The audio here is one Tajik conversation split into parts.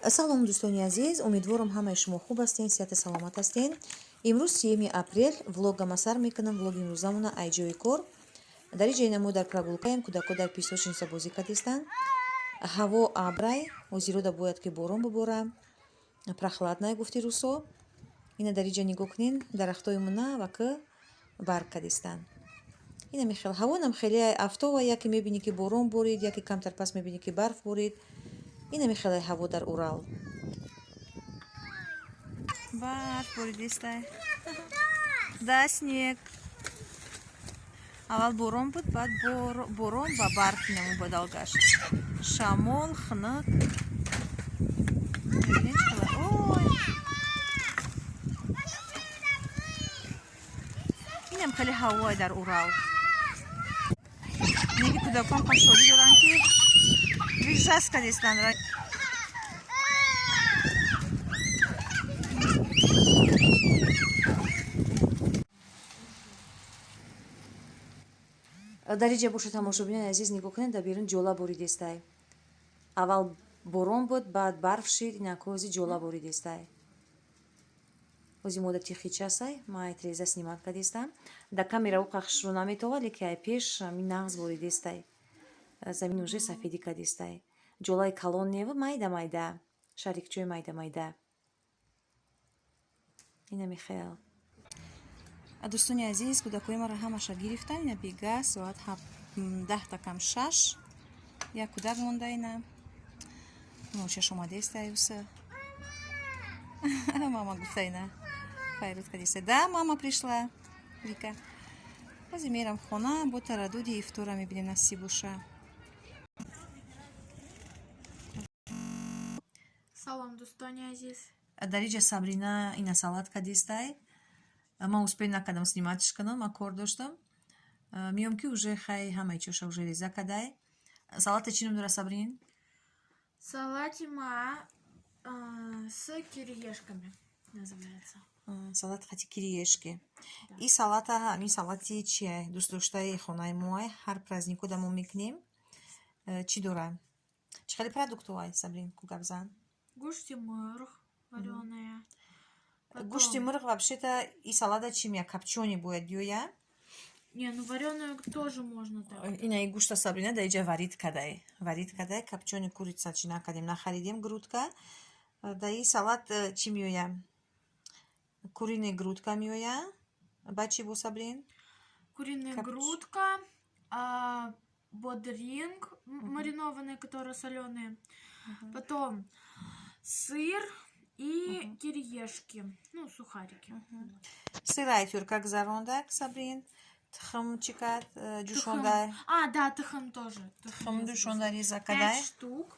Салом, дӯстони азиз! Умедворам, ҳамаи шумо хуб ҳастен, сиҳату саломат ҳастен. Имрӯз 3 апрел, влогама сар мекунам. Влоги имрӯзамона ай ҷои кор. Дар ин ҷои мо дар прогулкаем, кӯдакҳо дар песочница бозӣ кардистанд. Ҳаво абрай, ҳозирода бояд ки борон бибора. Прохладная, гуфти русо. Ина дар инҷа нигоҳ кунен, дарахтои навака барг кардистанд. Инами хел ҳавонам хеле афтова, яке мебинӣ, ки борон борид, яке камтар пас мебинӣ, ки барф борид. Инами хеле ҳаво дар Урал. Барф боридистай. Да, снег. Аввал борон буд, баъд борон ба барф инаму бадал гашт. Шамол, хунук. Мебинед, чӣ хела? Ой! Инам хеле ҳавое дар Урал. Неги кӯдакон хушҳолӣ доранд, ки вижас кардистанд. Дар инҷа боша, тамошобинони азиз, нигоҳ кунед, дар берун ҷола боридестай. Аввал борон буд, баъд барф шид, инак ҳози ҷола боридестай. Ҳози мода тихичасай, ма ай треза снимать кардистам. Дар камера уқа хушрӯ наметова, леки ай пеш ами нағз боридестай. Замин уже сафедӣ кардистай. Ҷолаи калон неву, майда майда, шарикчои майда майда. Инами хел. Дӯстони азиз, кӯдакҳои маро ҳамаша гирифтан. Ина бега соат 9:55. Як кӯдак монда, ина мошаш омадеста, юса мама гуфта, ина файруд кадиста. Да, мама пришла, Вика. Бози мерам хона, бо тарадуди ифтора мебинем, насиб боша. Салом, дӯстони азиз. Дар инҷа Сабрина ина салат кадистай. Ман успеть накардам сниматьш кунам, ман кор доштам. Миём, ки уже хай ҳамаи чоша уже реза кадай. Салата чӣ ном дора, Сабрин? Салати ма с кириешками называется. Салат хати кириешки. И салата, ҳамин салати чия, дӯстдоштаи хонаи моай, ҳар празднику да мо мекунем. Чӣ дора, чӣ хеле продуктовай, Сабрин, ку гап зан. Гӯшти мурғ вареная. Гӯшти мурғ вообще-то и салата чӣ мея, копчёный бояд ёя. Не, ну вареную тоже можно так. Ина и гӯшта Сабрина дар иҷа варить кадай, варить кадай. Копчёный курица чӣ накардем, нахаридем грудка. Дар и салат чӣ меоя? Куриная грудка меоя, баъд чӣ бо, Сабрин? Куриная грудка, бодринг маринованный, который соленый. Потом сыр и кириешки, ну, сухарики. Сыр ай тюрка гузарондак, Сабрин, тухм чӣ кард, ҷӯшонда. А, да, тухм тоже. Тухм ҷӯшонда, реза кадай. Пять штук.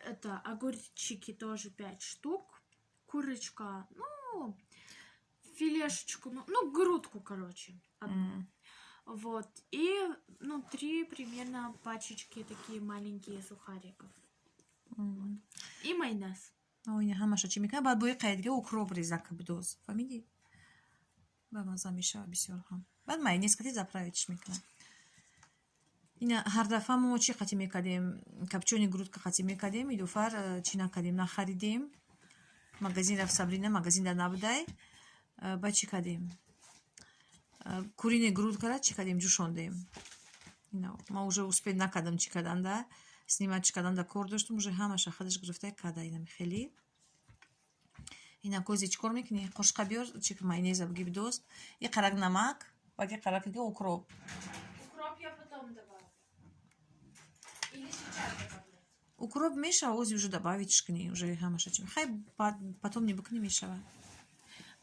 Это огурчики тоже пять штук. Курочка, ну, филешечку, ну, грудку, короче, одну. Вот. И, ну, три примерно пачечки такие маленькие сухариков. Вот. И майонез. Ина ҳамаша чӣ мекунад, баъд бои қайдга укроп реза кабдоз, фаҳмидӣ? Ба маза мешавад бисёр ҳам. Баъд майонез қати заправитьш мекунад. Ина ҳар дафъа мо чӣ қатӣ мекардем? Копчёный грудка қатӣ мекардем. Идуфар чӣ накардем, нахаридем. Магазин рафт Сабрина, магазин дар набудай. Баъд чӣ кардем? Куриный грудкара чӣ кардем? Ҷӯшондем. Ман уже успеть накардам чӣ карданда, снимать чӣ карданда, кор доштам. Уже ҳамаша хадаш гирифта када. Инами хеле. Ина кози чӣ кор мекунӣ? Қошуқа биёр, чи майонеза буги бидоз. И қарак намак, баъд и қарак дига укроп. Укроп я потом добавлю. Или сейчас добавлю? Укроп мешава, ози уже добавитьш кунӣ, уже ҳамаша чи хай, потом не бикунӣ, мешава.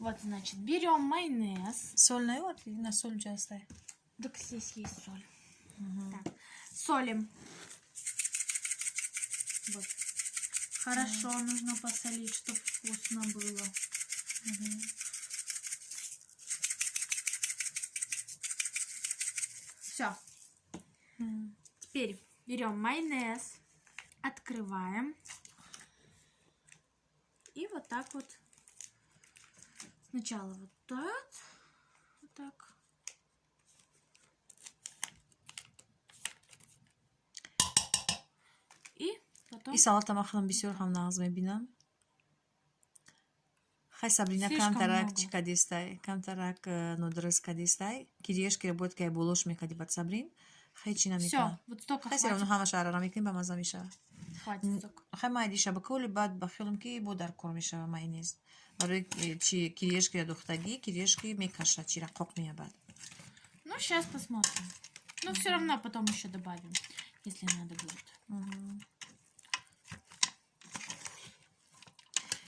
Вот, значит, берем майонез. Соль наёварди? На соль ҷастай. Так здесь есть соль. Так, солим. Вот. Хорошо, нужно посолить, чтобы вкусно было. Все. Теперь берем майонез, открываем. И вот так вот. Сначала вот так. Вот так. И Потом И салата ман худам бисёр ҳам нағз мебинам. Хай, Сабрина. Слишком Камтарак много. Чӣ кадистай, камтарак нодуруст кадистай. Кириешкиро бояд ки болош мекади, бад Сабрин хай чӣ намекунад. Все, вот столько Хай, всё равно хватит. ҳамаша арара мекунем, ба мазза мешавад. Хватит столько. Хай, майли шаба коли баъд ба хиёлам ки бо дар кор мешава майонез барои чи кириешкиро духтагӣ, кириешки мекашад, чира қоқ меябад. Ну, сейчас посмотрим. Но все равно потом еще добавим, если надо будет.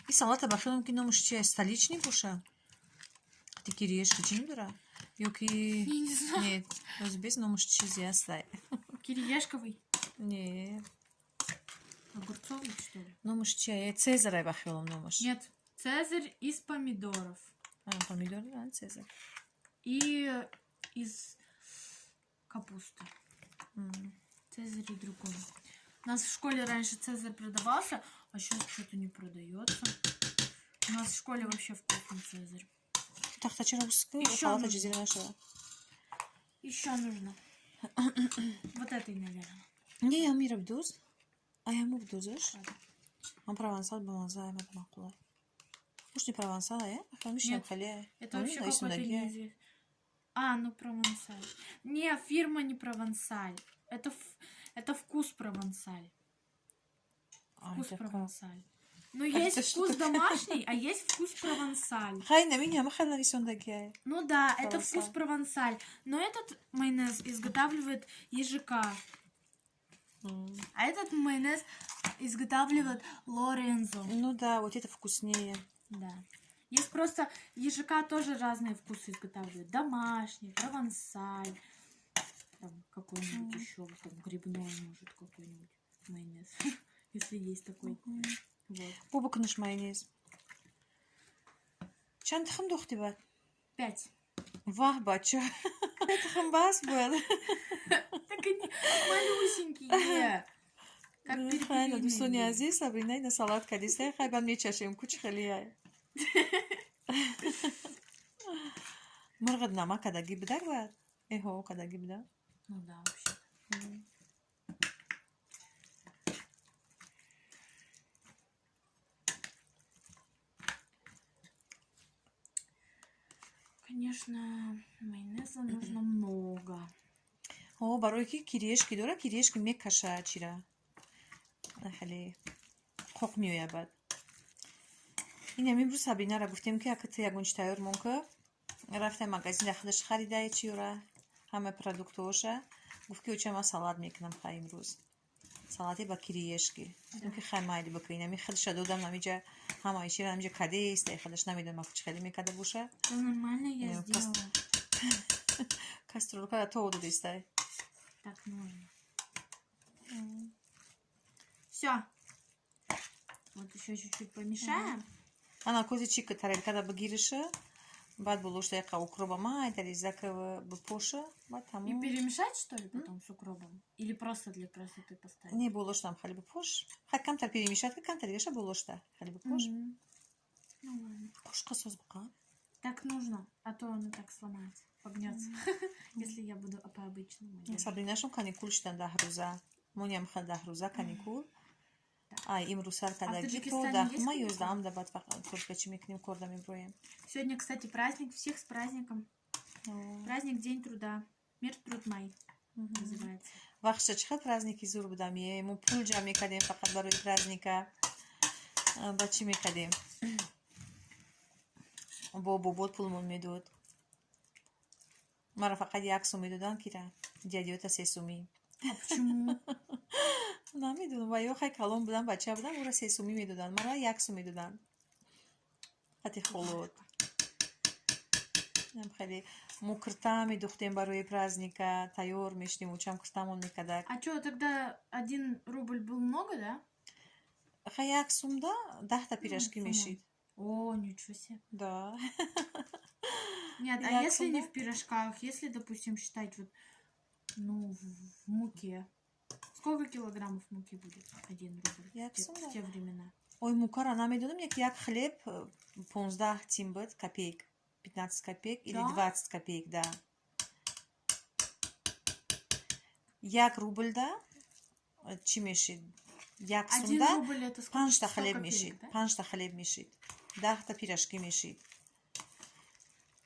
И салата ба хиёлам ки номаш чи столичный боша, ти кириешки чӣ ном дора ё ки Я не знаю. Не, боз без номаш чизе ҳастай. Кириешковый. Не. Огурцовый, что ли? Номаш чи Цезарай ба хиёлам номаш. Нет, Цезарь из помидоров. А, помидор, а, Цезарь. И из капусты. Цезарь и другой. У нас в школе раньше Цезарь продавался, а сейчас что-то не продается. У нас в школе вообще вкусный Цезарь. Тахтачиро ку Ещё салата нужно. Ҷизира нашава. Еще нужно. Вот этой, наверное. Не, амира бидуз, аяму бидузаш. Ладно. Ман провансал ба маза аймад маъқулай. Уж не провансал, э? Мишнам Нет, хеле. это вообще какой-то неизвестный. А, ну провансаль. Не, фирма не провансаль. Это вкус провансаль. Вкус провансаль. Ну, есть Это что вкус такое? домашний, а есть вкус провансаль. Хай, намини ама хел нависондагиай. Ну да, это вкус Провансаль. Провансаль. Но этот майонез изготавливает ЕЖК. А этот майонез изготавливает Лорензо. Ну да, вот это вкуснее. Да. Есть просто ЕЖК тоже разные вкусы изготавливают. Домашний, провансаль, там какой-нибудь еще, там грибной, может, какой-нибудь майонез, если есть такой. Вот. Бо бикунаш майонез. Чанд тухм духти бад? Пять. Ваҳ, бача. Тухм бас бояд. Так они малюсенькие. Как Хайна, дӯстони перепелиные. Азиз, Сабрина ина салат кадистай, хай бад мечашем, кучи хелияй. Мурғат намак кадаги бидак бояд? Эҳо, кадаги буда. Ну да, вообще. Конечно, майонеза нужно много. О, барое ки кириешки дора, кириешки мекаша чира. Хеле қоқ меоябад. Инам имрӯз Сабринара гуфтем, ки ака ту ягон чи тайёр мон ка. Рафтам магазин, да худаш харидае чиёра, ҳама продуктооша. Гуфт, ки оча, ман салат мекунам, хай имрӯз. Салате ба кириешки. Гуфтам, ки хай, майли, бикун. Инами худша додам, намиҷа ҳамаи чира намиҷа кадест, ай худаш намедонам, чӣ хеле мекарда боша. Да нормально я сделала. Кастрюлькара то додистай. Так нужно. Все. Вот еще чуть-чуть помешаем. Ана кози чи тарелкада бигириша, баъд болошта яқа укроба майда резака бипоша, баъд И тамом. Перемешать, что ли, потом с укропом? Или просто для красоты поставить? Не, болоштам хали бипош. Хай, камтар перемешать, камтар дигаша болошта хали бипош. Ну ладно. Қошқа соз биқа. Так нужно, а то оно так сломается, погнется. Если я буду по-обычному делать. Сабринашон каникул шудан 10 рӯза, моням ха 10 рӯза каникул. Ай имрӯз сар кадаги то Таджикистане есть даҳума каникулы? 11-ам да баъд только чӣ мекунем, корда меброем. Сегодня, кстати, праздник. Всех с праздником. Праздник День труда. Мир, труд, май называется. Вақтша чӣ хел праздники зур будам, е, мо пул ҷамъ мекардем фақат барои праздника. Ба чӣ мекардем, бо бобот пулмон медод, маро фақат 1 сум медоданд, кира дядиёта 3 сумӣ. А почему? Намедонам, ва ё хай калон будам, бача будам, ӯро 3 сумӣ медоданд, маро 1 сум медоданд хати холод. Нам хеле мо кирта медухтем барои праздника, тайёр мешудем, учам киртамон мекардак. А что, тогда 1 рубль был много, да? Хай, 1 сумда 10-та пирожки Сумма. мешид. О, ничего себе. Да. Нет, а Як если не сумма? В пирожках, если, допустим, считать вот, ну, в муке. Сколько килограммов муки будет 1 рубль Як сумма? в те времена? Ой, мукара намедонам, як хлеб 15 тим буд, копеек, 15 копеек или Да? 20 копеек, да. 1 рубльда чӣ мешид? Як Один сумда рубль это сколько? панҷта 100 хлеб копеек, мешид, да? 5та хлеб мешид, 10та пирожки мешид.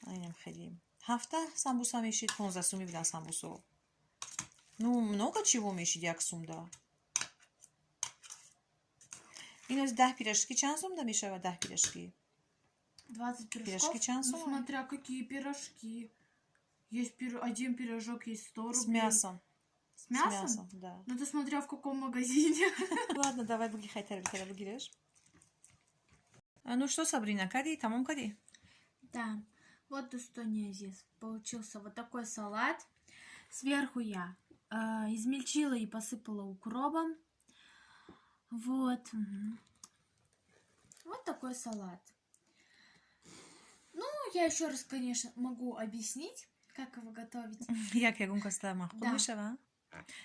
Айнам хеле. Ҳафта самбуса мешид, 15 сумӣ будан самбусо. Ну, много чего мешид як сумда. Ин ози 10 пирожки чанд сумда мешавад, 10 пирожки? 20 пирожков. Пирожки чанд Ну, сумма? Смотря какие пирожки. Есть один пирожок, есть 100 рублей. С мясом. С мясом? С мясом, да. Ну, это смотря в каком магазине. Ладно, давай буги, хайтар битара бугиреш. А, ну что, Сабрина, кади, тамом кади? Да, вот, дӯстони азиз, получился вот такой салат. Сверху я измельчила и посыпала укропом. Вот. Вот такой салат. Ну, я еще раз, конечно, могу объяснить, как его готовить. Як ягон каста маъқул Да. мешава?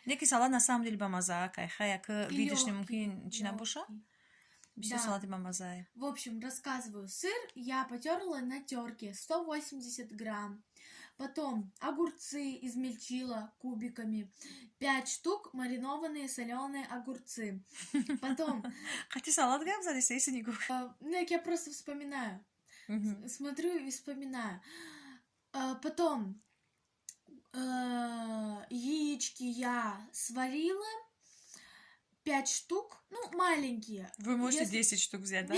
Не ки салат на самом деле бамаза, кай хая к И видишь, лёгкий, мумкин чи набоша? лёгкий. Бисёр Да. салати бамазае. В общем, рассказываю. Сыр я потерла на терке 180 грамм. Потом огурцы измельчила кубиками. 5 штук, маринованные соленые огурцы. Потом, Қати салат гап задиса, если нигоҳ. Ну, я просто вспоминаю. Смотрю и вспоминаю. Потом яички я сварила. 5 штук, ну, маленькие. Вы можете Если- 10 штук взять, да?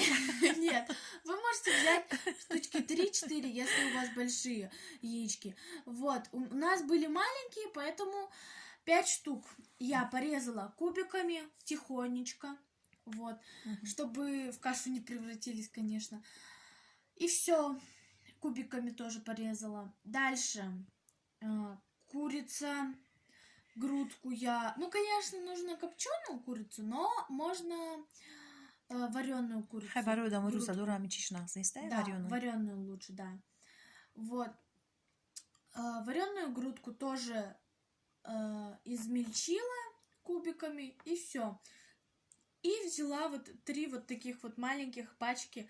Нет, вы можете взять штучки 3-4, если у вас большие яички. Вот, у нас были маленькие, поэтому 5 штук я порезала кубиками тихонечко, вот, чтобы в кашу не превратились, конечно. И все, кубиками тоже порезала. Дальше курица, грудку я. Ну, конечно, нужно копченую курицу, но можно вареную курицу. Хай, барои одамо Грудку. рӯзадора ҳами чиш нағз нест, Да, варёную. Вареную лучше, да. Вот. Вареную грудку тоже измельчила кубиками, и все. И взяла вот три вот таких вот маленьких пачки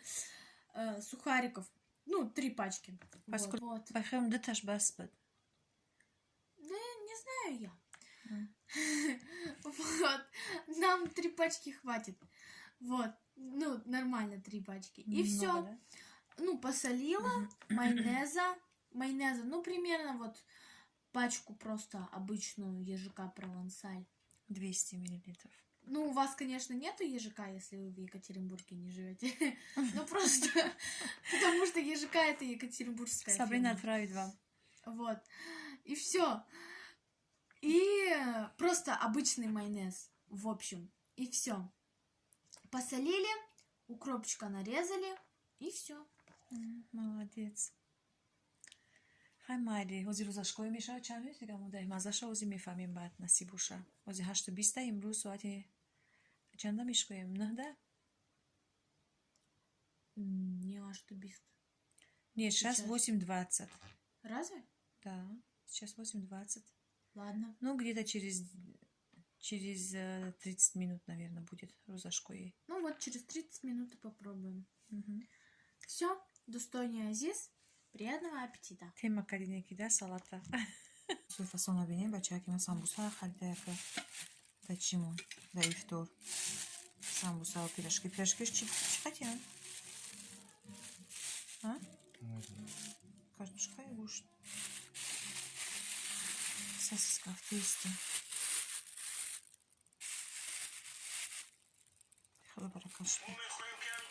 сухариков. Ну, три пачки. Вот. Поскольку- Вот. Бахем дуташ бас буд. Да, не знаю я. Вот. Нам три пачки хватит. Вот. Ну, нормально три пачки. И все. Много, да? Ну, посолила майонеза. Майонеза, ну, примерно вот пачку просто обычную ежика Провансаль. 200 миллилитров. Ну, у вас, конечно, нету ежика, если вы в Екатеринбурге не живете. Ну, просто потому что ежика — это екатеринбургская Сабрина фирма. отправит вам. Вот. И все. И просто обычный майонез, в общем. И все. Посолили, укропчика нарезали, и все. Молодец. Хай, майли, ҳозир рӯзашкоӣ мешавад, чанд минут дига монда? Маззаша ҳозир мефаҳмем баъд, насиб боша. Ҳозир 8:20, имрӯз соати чанда мешкоем? 9-да? Не аж то бист. Нет, сейчас Сейчас. 8:20. Разве? Да, сейчас 8:20. Ладно. Ну, где-то через 30 минут, наверное, будет рӯзашкоӣ. Ну вот, через 30 минут и попробуем. Все, дӯстони азиз, приятного аппетита. Тема кадине ки да салата. Суфасона бинем, бачаки ман самбуса харида яка. Да чимон? Да ифтор. Самбуса ва пирожки. Пирожки чӣ хотим? А? Картошка и гӯшт. Сосиска в тесте. Худо баракат шуд. Мехоҳем ки ҳам